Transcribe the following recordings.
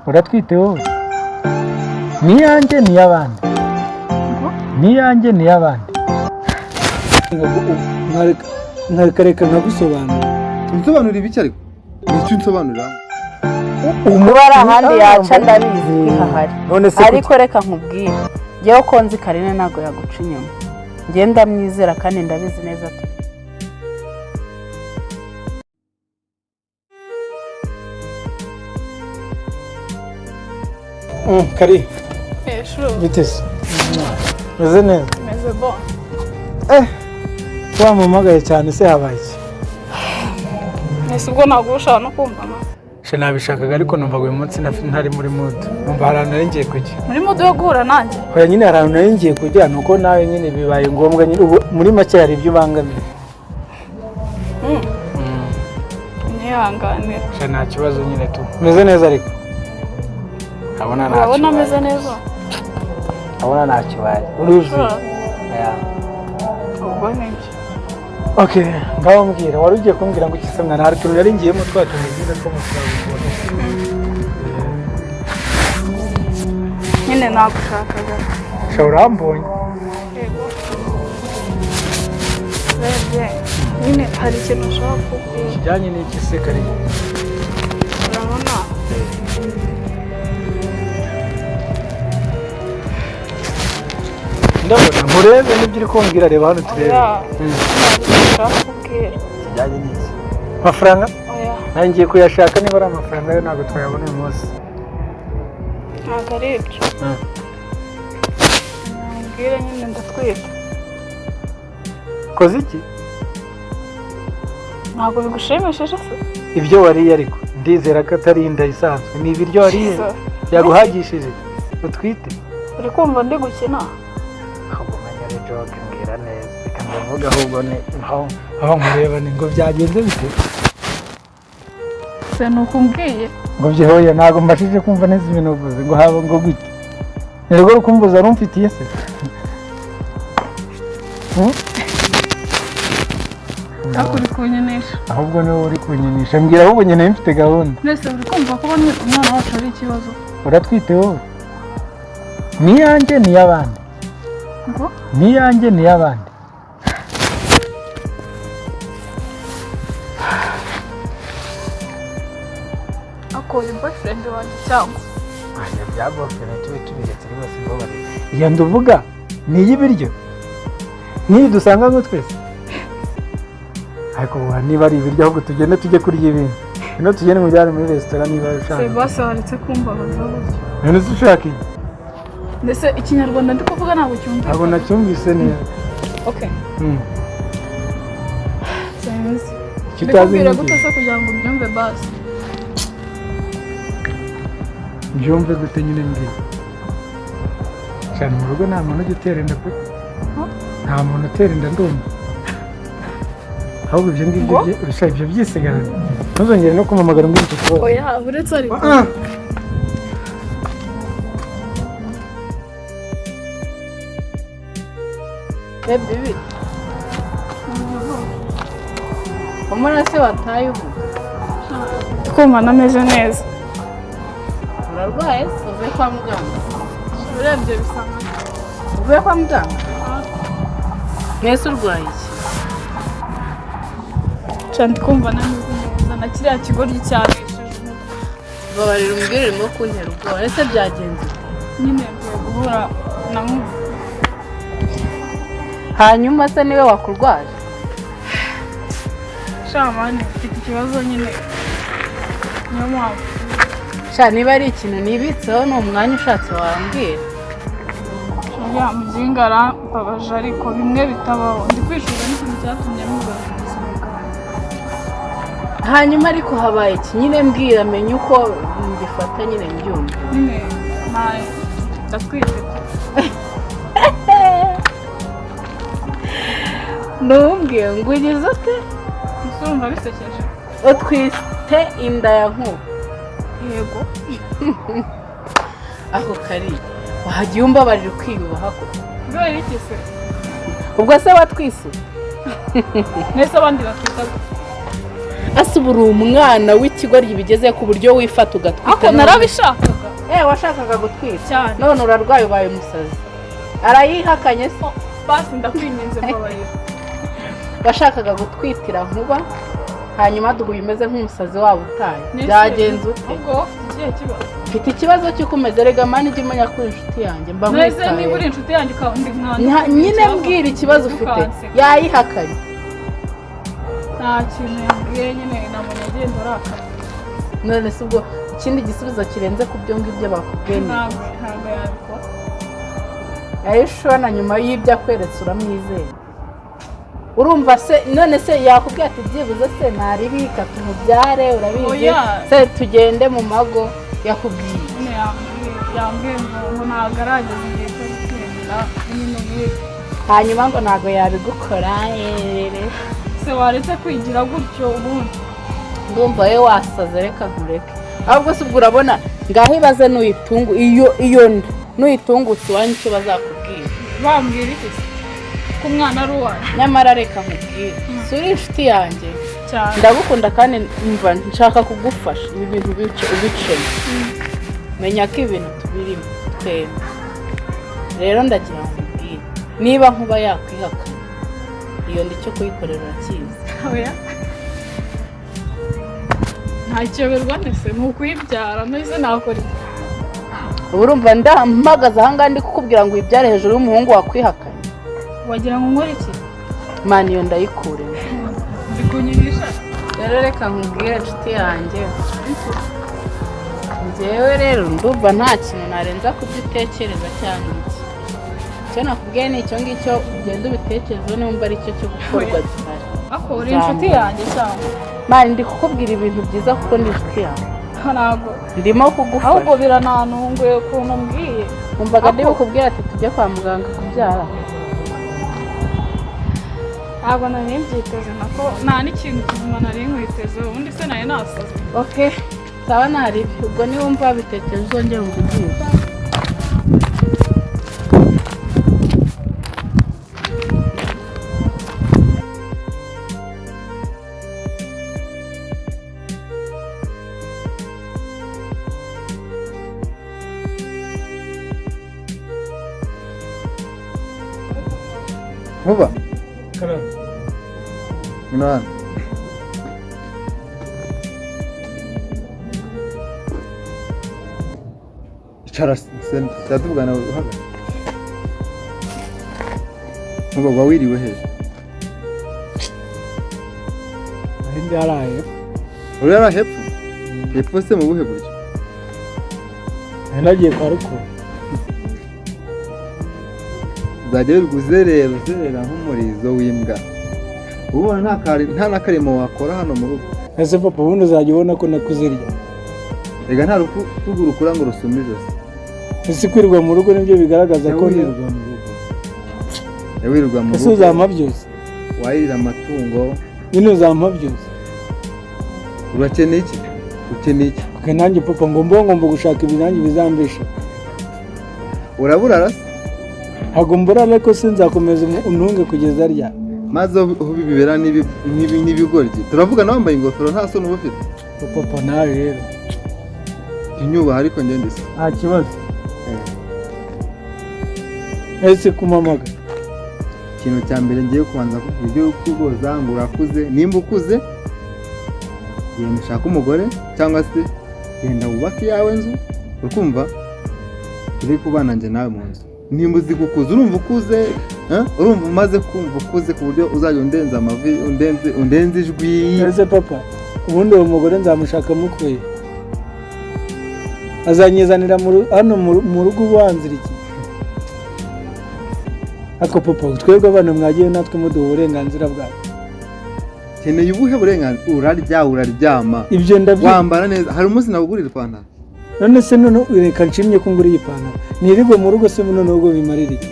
Uratwite wowe? Ni iyanjye, ni iy'abandi? Ni iyanjye, ni iy'abandi? Nkareka nkagusobanurira. Unsobanurira ibiki? Ariko ni icyo unsobanurira? Kuba ari ahandi yaca, ndabizi ko ihahari. None se? Ariko reka nkubwire, ngewe ko nzi Karine, ntabwo yaguca inyuma. Njye ndamwizera kandi ndabizi neza tu. Kari. Hejuru. Biteze meze neza? Meze bon. Wampamagaye cyane se, habaye iki? Ese ubwo ntabwo ushaka no kumva na? She, nabishakaga, ariko numvaga uyu munsi ntari muri mood. Numva hari ahantu nari ngiye kujya. Muri mood yo guhura nanjye? Hoya nyine, hari ahantu nari ngiye kujya, ni uko nawe nyine bibaye ngombwa nyine. Ubu muri make hari ibyo ubangamiye. Nyihanganira. She, nta kibazo nyine tu. Meze neza, ariko ndabona nta Urabona kibaye. ameze neza. Ndabona nta kibaye, uruzuye. Yeah. Ubwo nibyo. Okay, ngaho mbwira, wari ugiye kumbwira ngo iki se mwana? Hari utuntu nari ngiyemo, twa tuntu nyine two mu turabo. Nyine nagushakaga. Sha, urambonye. Yego, urebye nyine hari ikintu ushaka kubwira. Kijyanye n'iki se, kare? Urabona Ndabona nkurebe n'ibyo uri kumbwira, reba hano turebe. Oya, hari ikintu ushaka kubwira. Kijyanye n'iki? Amafaranga? Oya. Nanjye ngiye kuyashaka. Niba ari amafaranga yo, ntabwo twayabona uyu munsi. Ntabwo ari ibyo. Mbwira nyine, ndatwite. Koze iki? Ntabwo bigushimishije se? Ibyo wariye, ariko ndizera ko atari inda isanzwe, ni ibiryo wariye Jesus. byaguhagishije utwite. Uri kumva ndi gukina? Ahubwo umenya ari joke. Mbwira neza, reka ndavuga ahubwo ni aho nkureba ni ngo byagenze bite? Se ni uko umbwiye? Ngo byihoye, ntabwo mbashije kumva neza ibintu uvuze, ngo haba ngo gute? Ni rwo rukumbuza rumfitiye se? Hmm? Ariko uri kunyinisha. Ahubwo niwe uri kunyinisha. Mbwira ahubwo nyine, mfite gahunda. Mbese uri kumva ko umwana wacu ari ikibazo? Uratwite wowe? Ni iyanjye, ni iy'abandi? Ngo? Ni iyanjye, ni iy'abandi? Ako uri boyfriend wanjye cyangwa? Aya bya boyfriend tube tubiretse rwose, mbabarira. Iyo nduvuga ni iy'ibiryo n'iyi dusanga ngo twese, ariko ubu niba ari ibiryo, ahubwo tugende tujye kurya ibindi. Ino tugende mujyane muri resitora niba ushaka. Se basi waretse kumbabaza gutyo? None se ushaka iki? Ndetse ikinyarwanda ndi kuvuga ntabwo cyumvikana. Ntabwo nacyumvise neza. Okay. Sinzi. Icyo utazi Ndikubwira ni gute iki? se kugira ngo ubyumve basi? Mbyumve gute nyine? Mbwira cyane. Mu rugo nta muntu ujya utera inda pe, nta muntu utera inda ndumva. Ahubwo ibyo ngibyo Ngo? Ibyo byisigarana, ntuzongere no kumpamagara ngo icyo kibazo. Oya, uretse ariko. Ah! Bebe, bi umwana se wataye ubu? Twumva nameze neza. Urarwaye se? Uvuye kwa muganga? Urebye bisa nka Uvuye kwa muganga? Mwese urwaye iki? Cyane, ndikumva nameze neza na kiriya kigoryi cyanesheje umutwe. Babarira umbwire, urimo kuntera ubwoba. Ese byagenze ute? Nyine mvuye guhura na nkuba. Hanyuma se niwe wakurwaje? Shamani, mfite ikibazo nyine, niyo mpamvu. Sha, niba ari ikintu nibitseho, ni umwanya, ushatse wambwira. Ya muginga arambabaje, ariko bimwe bitabaho. Ndi kwicuza n'ikintu cyatumye mugaruka mu buzima bwanjye. Hanyuma ariko habaye iki nyine? Mbwira menye uko mbifata nyine, mbyumva. Nyine nta, ndatwite. Ntumbwiye ngo ugize ute? Ese urumva bisekeje? Utwite inda ya nkuba? Yego. Ako kari wagiye umbabarira ukiyubaha ko. Kubera iki se? Ubwo se watwise? Mbese abandi batwita gute? Ase ubu uri umwana w'ikigoryi bigeze ku buryo wifata ugatwita? Ariko narabishakaga. Washakaga gutwita Cyane. None urarwaye ubaye umusazi. Arayihakanye se? Basi ndakwinginze, mbabarira. Washakaga gutwitira Nkuba, hanyuma duhuye umeze nk'umusazi waba utaye. Nese, Byagenze ute? Ubwo wowe ufite ikihe kibazo? Mfite ikibazo cy'uko umeze. Rega mani, ujye umenya ko uri inshuti yanjye, mba Nese niba uri nkwitayeho. inshuti yanjye ukaba undi mwana Nyine mbwira ikibazo ufite. Ukanseka. Yayihakanye? Nta kintu yambwiye nyine, nabonye agenda arakara. None se ubwo ikindi gisubizo kirenze ku byo ngibyo bakubwiye ni? Ntabwo yabikora. Ayishona nyuma y'ibyo akweretse uramwizeye? Urumva se none se yakubwiye ati byibuze se naribika tumubyare, urabizi? Oya. Se tugende mu mago, yakubwiye? Nyine yambwiye ngo ntabwo arageza igihe cyo gutwita ibintu nk'ibi. Hanyuma ngo ntabwo yabigukora erere. Se waretse kwigira gutyo ubundi? Ndumva we wasaze, reka nkureke. Ahubwo se ubwo urabona, ngaho ibaze nuyitungu iyo nda nuyitungutse iwanyu icyo bazakubwira. Bambwira iki se ko umwana ari uwanjye? Nyamara reka nkubwire, si uri inshuti yanjye? Cyane. Ndagukunda kandi mva nshaka kugufasha ibi bintu bice ubicemo. Menya ko ibintu tubirimo twembi. Rero ndagira ngo nkubwire, niba Nkuba yakwihakana, iyo ndi cyo kuyikorera urakizi. Oya, ntakiyoberwa. Ndetse ni ukuyibyara, none nakora iki? Ubu urumva ndampagaze ahangaha ndi kukubwira ngo uyibyare hejuru y'umuhungu wakwihakanye? Wagira ngo nkore iki? Mani, iyo ndayikuremo. Ndi kunyirisha. Rero reka nkubwire inshuti yanjye, njyewe rero ndumva nta kintu narenza ku byo utekereza cyangwa iki. Icyo nakubwiye ni icyo ngicyo, ugenda ubitekerezo, nimba ari cyo cyo gukorwa gihari. Ako uri inshuti yanjye cyangwa? Mani, ndi kukubwira ibintu byiza kuko ndi inshuti yawe. Ntabwo. Ndimo kugufasha. Ahubwo biranantunguye ukuntu mbwiye. Wumvaga ndi bukubwira ati tujye kwa muganga kubyara? Ntabwo nari mbyiteze, nako nta n'ikintu kizima nari nkwiteze. Ubundi se nari nasaze? Ok, sawa, ntaribi. Ubwo niwumva wabitekereje uzongere umvugire. Nkuba. Karame. Ngwino hano. Icara se, turavugana uhagaze. Nkuba, uba wiriwe hehe? Nari ndi hariya. Uri hariya hepfo? Hepfo se mu buhe buryo? Nari nagiye kwa rukuru. Uzajya wirirwa uzerera uzerera nk'umurizo w'imbwa, ubona nta n'akarimo wakora hano mu rugo. Ese papa, ubundi uzajya ubona ko nakuze irya? Rega nta rutugu rukura ngo rusume ijosi. Ese kwirirwa mu rugo nibyo bigaragaza ko Wirirwa mu rugo. Jya wirirwa mu Ese rugo. uzampa byose? Wayirira amatungo. Nyine uzampa byose? Urakeneye iki? Ukeneye iki? Ok, nanjye papa ngomba gushaka ibinange bizambesha. Uraburara se? Ntabwo mbura, ariko sinzakomeza untunge kugeza ryari? Maze aho bibera n'ibigoryi turavugana wambaye ingofero, nta soni uba ufite? Papa, nawe rero. Jya unyubaha ariko njye ndi so. Nta kibazo. Ese kumamaga? Ikintu cya mbere ngiye kubanza kuvuga, ibyo kugoza ngo urakuze, nimba ukuze genda ushake umugore cyangwa se genda wubake iyawe nzu, urikumva? Turi kubana njye nawe mu nzu. Nimba uzi gukuza, urumva ukuze, eh? Urumva umaze kumva ukuze ku buryo uzajya undenza amavi, undenze ijwi? Ese papa, ubundi uwo mugore nzamushaka mukuye azanyizanira hano mu rugo ubanzira iki? Ariko papa, twebwe abana mwagiye natwe muduha uburenganzira bwacu. Keneye ubuhe burenganzira? Urarya, uraryama, Ibyo ndabyo. wambara neza. Hari umunsi nagugurira ipantaro? None se none reka nshimye ko ngura iyi pantaro nirirwe mu rugo se, none ubwo bimarira iki?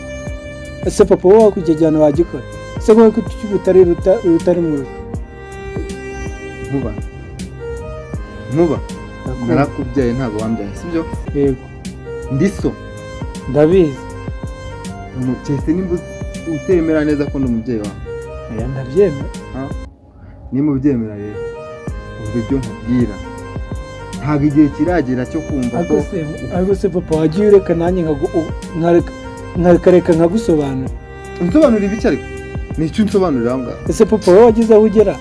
Ese papa, wowe icyo gihano wagikora se, wowe ko utari mu rugo? Nkuba, Nkuba, narakubyaye, ntabwo wambyaye, sibyo? Yego. Ndi so. Ndabizi. Keretse nimba utemera neza ko ndi umubyeyi wawe. Oya, ndabyemera. Nimba ubyemera rero, umva ibyo nkubwira. Ntabwo igihe kiragera cyo kumva ko Ariko se papa, wagiye ureka nanjye nkakareka nkagusobanura. Unsobanurira ibiki? Ariko ni icyo unsobanurira aho ngaho? Ese papa, wowe wagize aho ugera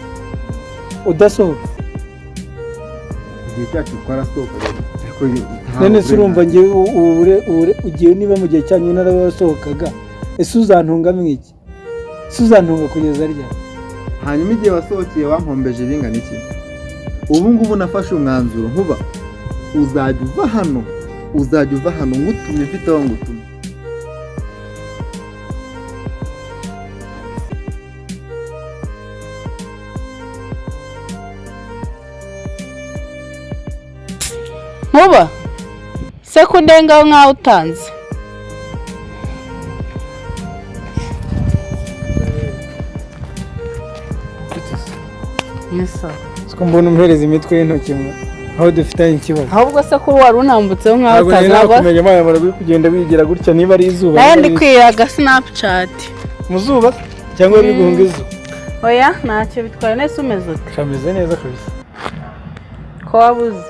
udasohoka? Igihe cyacu twarasohokaga, ariko nta None se urumva burenganzira. ngewe ugiye, niba mu gihe cyanyu narabasohokaga, ese uzantunga mwiki? Ese uzantunga kugeza ryari? Hanyuma igihe wasohokeye wampombeje bingana iki? Ubu ngubu nafashe umwanzuro, nkuba uzajya uva hano, uzajya uva hano ngutumye, mfite aho ngutumye. Nkuba se ko undengaho nk'aho utanze? Ni sawa. Siko mbona umuhereza imitwe y'intoki mwe aho dufitanye ikibazo? Ahubwo se ko wari unambutseho nk'aho Ntabwo utazi, nari ntabwo nakumenya, Imana mara uri kugenda wigira gutya, niba ari izuba, nayo niba ndi ari kwiraga Snapchat. Mu zuba cyangwa uri guhunga izuba? Oya, ntacyo bitwaye. Nese umeze ute? Kameze neza kabisa. Ko wabuze?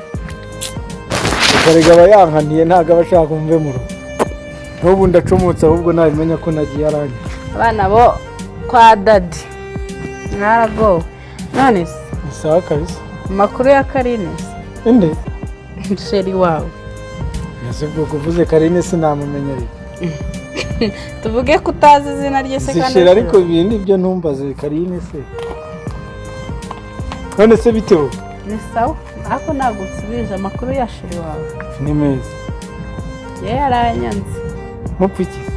Ukarega aba yankaniye, ntabwo aba ashaka mve mu rugo. N'ubu ndacumutse, ahubwo nabimenya ko nagiye arangiye. Abana bo kwa daddy mwaragowe. None se? Ni sawa kabisa. Amakuru ya Karine se? Inde? Chéri wawe. Ese ubwo uvuze Karine sinamumenya ariko? Tuvuge ko utazi izina rye se kandi? Zishira ariko ibindi byo ntumbaze. Karine se, none se bite wowe? Ni sawa, ariko ntabwo nsubije amakuru ya chéri wawe. Ni meza. Ye yaranyanze. Mupfikize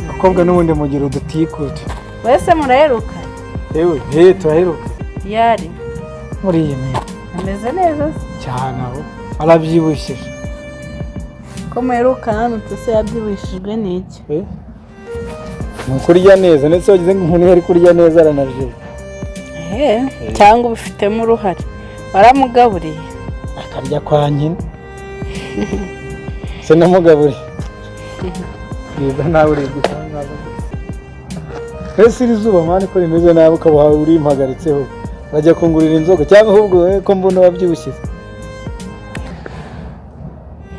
abakobwa n'ubundi mugira udutikutu. Wese muraheruka? Yewe he, turaheruka. Yari Muri iyi minsi. Ameze neza se? Cyane, aho arabyibushye. Ko muheruka nanutse se, yabyibishijwe n'iki? Eh? Ni ukurya neza, ndetse wagize ngo umuntu iyo ari kurya neza aranajera. Ehe, cyangwa ubifitemo uruhare, waramugaburiye? Akarya kwa nyina se namugaburiye bwiza nawe urebye igitangaza. Ese iri zuba man ko rimeze nabi, ukaba urimpagaritseho, urajya kungurira inzoga cyangwa ahubwo wowe ko mbona wabyibushye?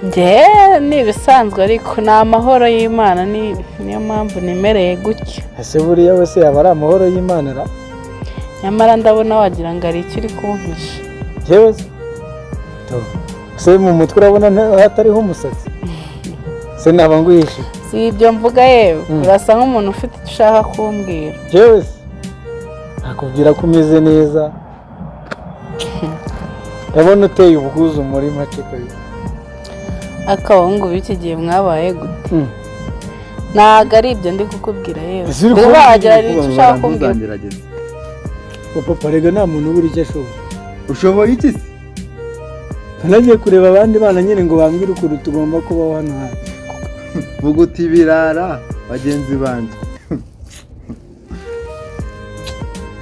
Njye ni ibisanzwe, ariko ni amahoro y'Imana, niyo mpamvu nimereye gutya. Ese buriya wese yaba ari amahoro y'Imana ra? Nyamara ndabona wagira ngo hari icyo uri kumpisha. Njyewe se? To. Se mu mutwe urabona hatariho umusatsi se naba nguhishe? Si ibyo mvuga yewe. Urasa nk'umuntu ufite icyo ushaka kumbwira. Njyewe se nakubwira ko umeze neza? Ndabona uteye ubwuzu muri make kabisa. Akabahungu b'iki gihe mwabaye gute? Ntabwo ari ibyo ndi kukubwira yewe. Ese uri Ndumva kumbwira wagira hari icyo ushaka kumbwira. Ntuzangerageze. Papa, rega nta muntu ubura icyo ashoboye. Ushoboye iki se? Nagiye kureba abandi bana nyine ngo bambwire ukuntu tugomba kubaho hano hantu. Vuga uti birara bagenzi banjye.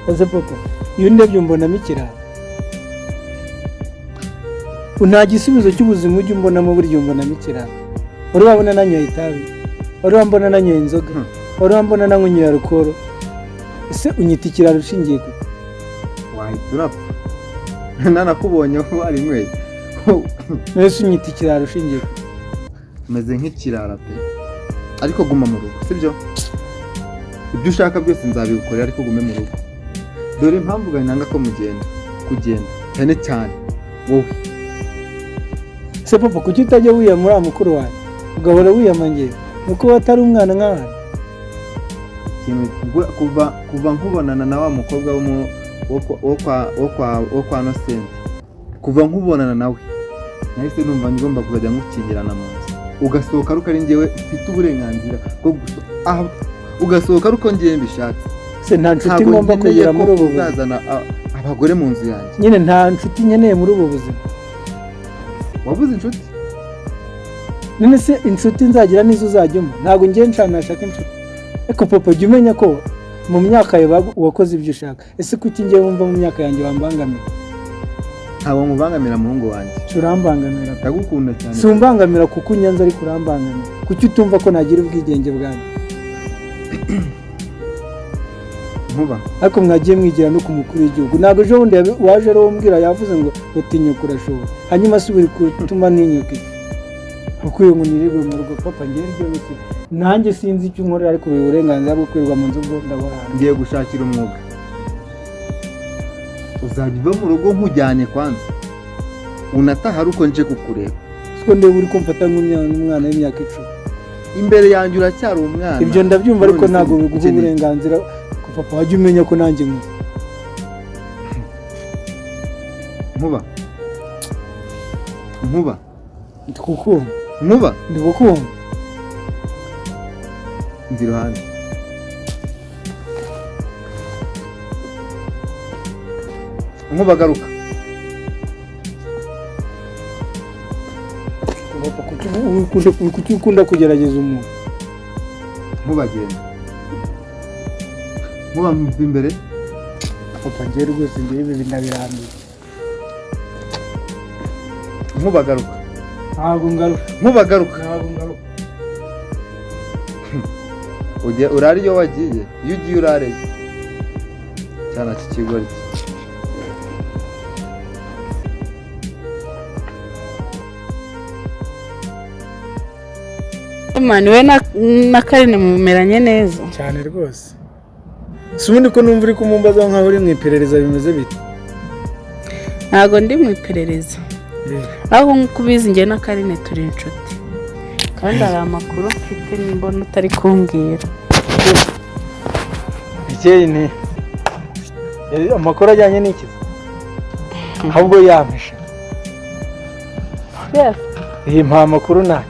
Ese papa, iyo ndebye mbonamo ikirara? Nta gisubizo cy'ubuzima ujya umbonamo, burya umbonamo ikirara. Wari wabona nanyoye itabi? Wari wambona nanyoye inzoga? Wari wambona nanyweye alcool? Ese unyita ikirara ushingiye ku Wahita urapfa nanakubonye warinyweye. Ese unyita ikirara ushingiye ku Umeze nk'ikirara pe, ariko guma mu rugo, sibyo? Ibyo ushaka byose nzabigukorera, ariko gume mu rugo. Dore impamvu nanga ko mugenda kugenda, cyane cyane wowe. Ese papa, kuki utajya wiyama uriya mukuru wawe, ugahora wiyama njyewe? Ni uko atari umwana nk'abandi? Ikintu kuva nkubonana na wa mukobwa wo kwa Nosenti, kuva nkubonana nawe nahise numva ngomba kuzajya ngukingirana mu nzu, ugasohoka ariko ari njyewe mfite uburenganzira bwo gusohoka, ugasohoka ariko ngewe mbishatse. Se nta nshuti Ntabwo ngomba nkeneye kugira ko muri ubu buzima? uzazana abagore mu nzu yanjye. Nyine nta nshuti nkeneye muri ubu buzima? Wabuze inshuti? None se inshuti nzagira nizo uzajya umpa? Ntabwo ngiye nshaka, nashaka inshuti. Ariko papa, jya umenya ko mu myaka yawe wakoze ibyo ushaka. Ese kuki ngiye wumva mu myaka yanjye wambangamira? Ntabwo nkubangamira, muhungu wanjye. Urambangamira. Ndagukunda cyane. Si umbangamira kuko unyanze, ariko urambangamira. Kuki utumva ko nagira ubwigenge bwanjye? Nkuba. Ariko mwagiye mwigira no ku mukuru w'igihugu. Ntabwo ejo bundi waje rero umbwira, yavuze ngo utinyuka urashobora, hanyuma si uri gutuma ntinyuka iki? Ukwiye ngo nirirwe mu rugo, papa? Ngewe ibyo biki, nanjye sinzi icyo unkorera, ariko ubu uburenganzira bwo kwirirwa mu nzu bwo ndaburana. Ngiye gushakira umwuga, uzajya uva mu rugo nkujyanye kwanza, unataha ari uko nje kukureba. Siko ndeba uri kumfata nk'umwana w'imyaka 10. Imbere yanjye uracyari umwana. Ibyo ndabyumva, ariko None se ntabwo biguha ukeneye- uburenganzira ko papa wajya umenya ko nanjye nkuze. Nkuba, Nkuba. Ndi kukumva. Nkuba. Ndi kukumva. Mva iruhande. Nkuba, garuka. Papa, kuki ukunda kugerageza umuntu? Nkuba, genda. Nkuba, mva imbere. Papa, njyewe rwose njyewe ibi ndabirambiwe. Nkuba, garuka. Ntabwo ngaruka. Nkuba, garuka. Ntabwo ngaruka. Ujye urare iyo wagiye, iyo ugiye urareyo cyane iki kigoryi. Mani we na Karine mumeranye neza? Cyane rwose. Si ubundi ko numva uri kumumbaza nkaho uri mu iperereza, bimeze bite? Ntabwo ndi mu iperereza, aho nk'uko ubizi njye na Karine turi inshuti, kandi hari amakuru mfite mbona utari kumbwira. Ikeye ni amakuru ajyanye n'ikiza, ahubwo yampisha. Yes. Iyi mpa amakuru nayo.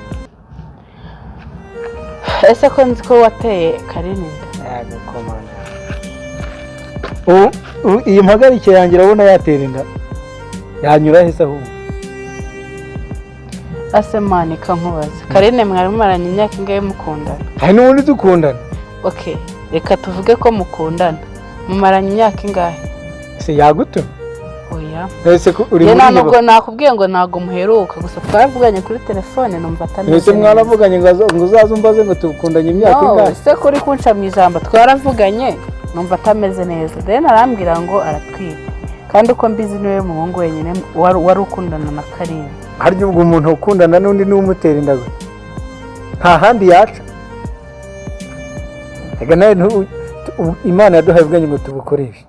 Ese ko nzi ko wateye Karine inda? Yego komana. Ubu iyi mpagarike yanjye urabona yatera inda? Yanyura hese ahubwo? Ase mani, nkubaze, Karine mwari mumaranye imyaka ingahe mukundana? Hari n'ubundi dukundana. Okay, reka tuvuge ko mukundana, mumaranye imyaka ingahe? Ese yagutuma? Oya. Ese ko uri Njye muri nta iyo nubwo nakubwiye ngo ntabwo muheruka, gusa twaravuganye kuri telefone numva atameze Ese neza. mwaravuganye ngo uzaze umbaze ngo tukundanye imyaka No, ingahe? se kuri kunca mu ijambo, twaravuganye numva atameze neza, then arambwira ngo aratwite, kandi uko mbizi niwe muhungu wenyine wari ukundana na Karine. Harya ubwo umuntu ukundana n'undi niwe umutera inda gusa, nta handi yaca? Reka nawe Imana yaduhaye ubwenge ngo tubukoreshe,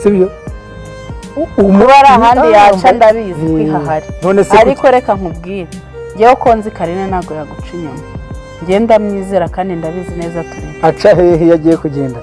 sibyo? Kuba ari ahandi yaca ndabizi ko ihahari. None se Ariko reka nkubwire, njyewe uko nzi Karine ntabwo yaguca inyuma, njyewe ndamwizera kandi ndabizi neza turi aca hehe iyo agiye kugenda?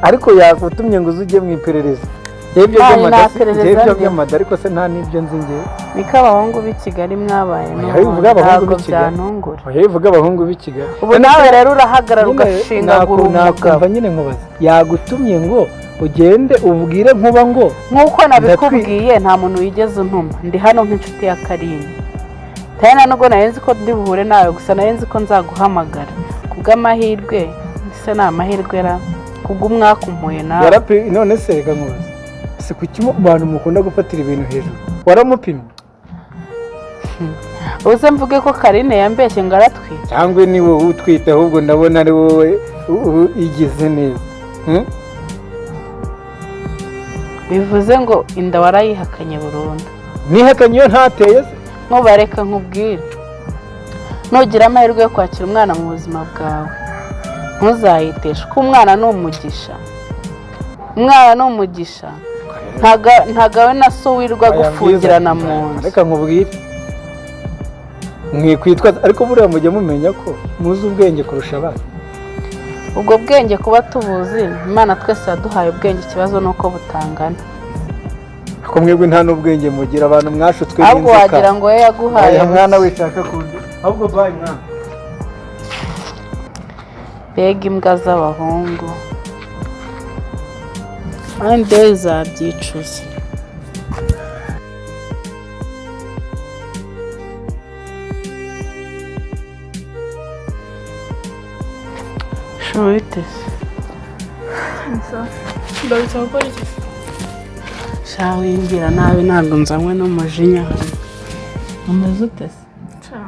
Ariko yagutumye ngo uze ujye mu iperereza. Njyewe ibyo Nta by'amada perereza njyewe ibyo ndi. by'amada, ariko se nta n'ibyo nzi njyewe. Niko abahungu b'i Kigali mwabaye. Oya, bivuga abahungu ntabwo b'i Kigali. byantungura. Oya, bivuga abahungu b'i Kigali. Ubu nawe rero urahagarara Nyine ugashingagura umugabo. Nakumva nyine nkubaza, yagutumye ngo ugende ubwire Nkuba ngo Nk'uko nabikubwiye, nta muntu wigeze untuma, ndi hano nk'inshuti ya Karine. Kandi nta nubwo nari nzi ko ndi buhure nawe, gusa nari nzi ko nzaguhamagara. Kubw'amahirwe, ese ni amahirwe ra, kubw'umwaka umpuye nawe. None se reka nkubaze, si kuki mu bantu mukunda gufatira ibintu hejuru? Waramupimye? Uze mvuge ko Karine yambeshye ngo aratwite? Cyangwa ni wowe utwite ahubwo? Ndabona ari wowe igize neza. Bivuze ngo inda warayihakanye burundu? Nihakanye iyo ntateye se? Ntubareka nkubwire, nugira amahirwe yo kwakira umwana mu buzima bwawe ntuzayiteshe, kuko umwana ni umugisha. Umwana ni umugisha, ntago we na so wirwa gufungirana mu nzu. Reka nkubwire, mwikwitwaza, ariko buriya mujya mumenya ko muzi ubwenge kurusha abana. Ubwo bwenge kuba tubuzi, Imana twese yaduhaye ubwenge, ikibazo ni uko butangana. Ko mwebwe nta n'ubwenge mugira, abantu mwashutswe Ahubwo n'inzoka. wagira ngo we yaguhaye Oya mwana, wishaka kundi ahubwo, bayi mwana. Mbega imbwa z'abahungu! One day uzabyicuza. Shobora bite se? Ngarutse gukora iki se? Sha, wimbwira nabi, ntabwo nzanywe n'umujinya hano. Umeze ute se? Ca,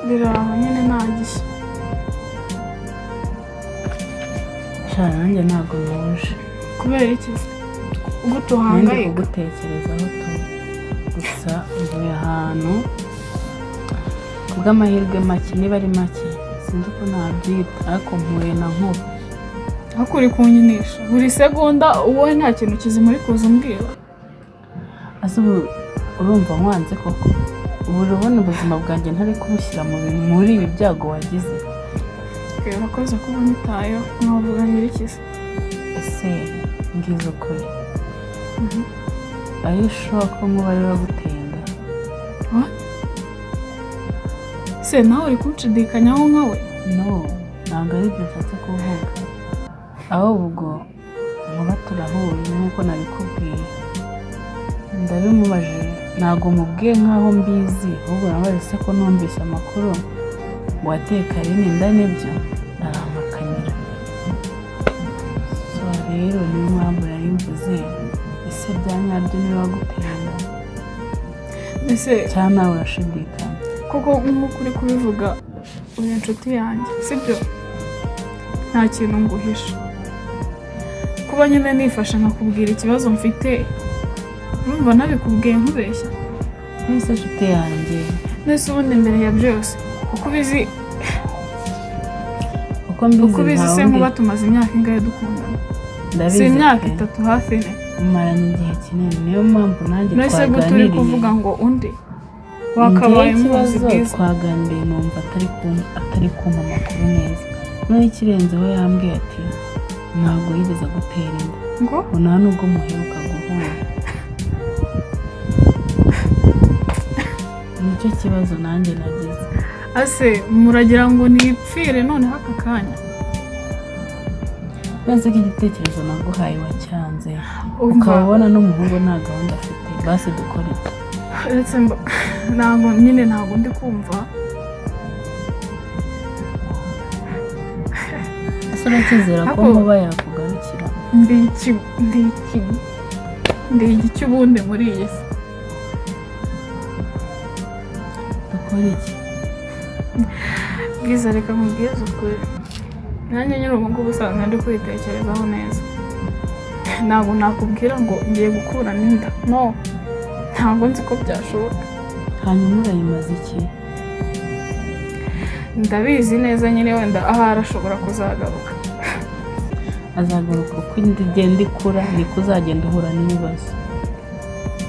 biraho nyine, nta gishya. Sha, nanjye ntabwo ntuje. Kubera iki se? Gute Nandi uhangayika? Kugutekerezaho tu. Gusa mvuye ahantu kubw'amahirwe make, niba ari make sinzi uko nabyita, ariko mpuye na Nkuba. Ariko uri kunyinisha buri segonda, wowe nta kintu kizima uri kuza umbwira. Ese ubu urumva nkwanze koko? Ubu urabona ubuzima bwanjye ntari kubushyira mu bintu, muri ibi byago wagize. Okay, urakoze kuba unyitayeho. Mwavuga nyirikiza. Ese mbwiza ukuri, are you sure ko Nkuba ari we waguteye inda? What? Se nawe uri kunshidikanyaho nkawe? No, ntabwo ari ibyo nshatse kuvuga. Ahubwo Nkuba turahuye nk'uko nabikubwiye, ndabimubajije. Ntabwo mubwiye nk'aho mbizi, ahubwo nabaje se ko numvise amakuru ngo wateye Karine inda, nibyo? Arampakanira. So rero niyo mpamvu nari mvuze, ese bya nyabyo niwe waguteye inda Ese cyangwa nawe urashidikanya? Koko nk'uko uri kubivuga, uri inshuti yanjye, sibyo? Nta kintu nguhisha. Kuba nyine nifashe nkakubwira ikibazo mfite, urumva nabikubwiye nkubeshya? Ese inshuti yanjye. Mbese ubundi mbere ya byose, uko ubizi, Uko mbizi, uko ubizi nta se, wundi. Nkuba tumaze imyaka ingahe dukundana? Ndabizi Si imyaka pe. 3, hafi 4. Mumaranye igihe kinini, niyo mpamvu nanjye Mbese gute uri twaganiriye. kuvuga ngo undi wakabaye Njyewe muzi ikibazo, bwiza? twaganiriye numva atari kumpa amakuru neza. Noneho ikirenzeho yambwiye ati ntabwo yigeze agutera inda, Ngo? ngo nta nubwo muheruka guhura. Nicyo kibazo nanjye nagize. Ase muragira ngo nipfire noneho aka kanya? None ko igitekerezo naguhaye wacyanze, Umva. ukaba ubona n'umuhungu nta gahunda afite, basi dukora iki? Uretse ntabwo nyine, ntabwo ndi kumva. Ese uracyizera ko Ako- Nkuba yakugarukira? Ndi iki, ndi iki, ndi igiki ubundi muri iyi si? Dukora iki? Bwiza, reka nkubwize ukuri, nanjye nyine ubu ngubu usanga ndi kwitekerezaho neza. Ntabwo nakubwira ngo ngiye gukuramo inda, no, ntabwo nzi ko byashoboka. Hanyuma urayimaze iki? Ndabizi neza nyine, wenda ahari ashobora kuzagaruka. Azagaruka? Uko inda igenda ikura niko uzagenda uhura n'ibibazo.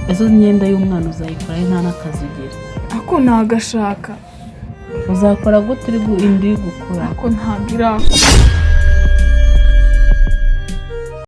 Ese imyenda y'umwana uzayikora nta n'akazi ugira? Ako nagashaka. Uzakora gute uri inda iri gukura? Ako ntabwo irakura.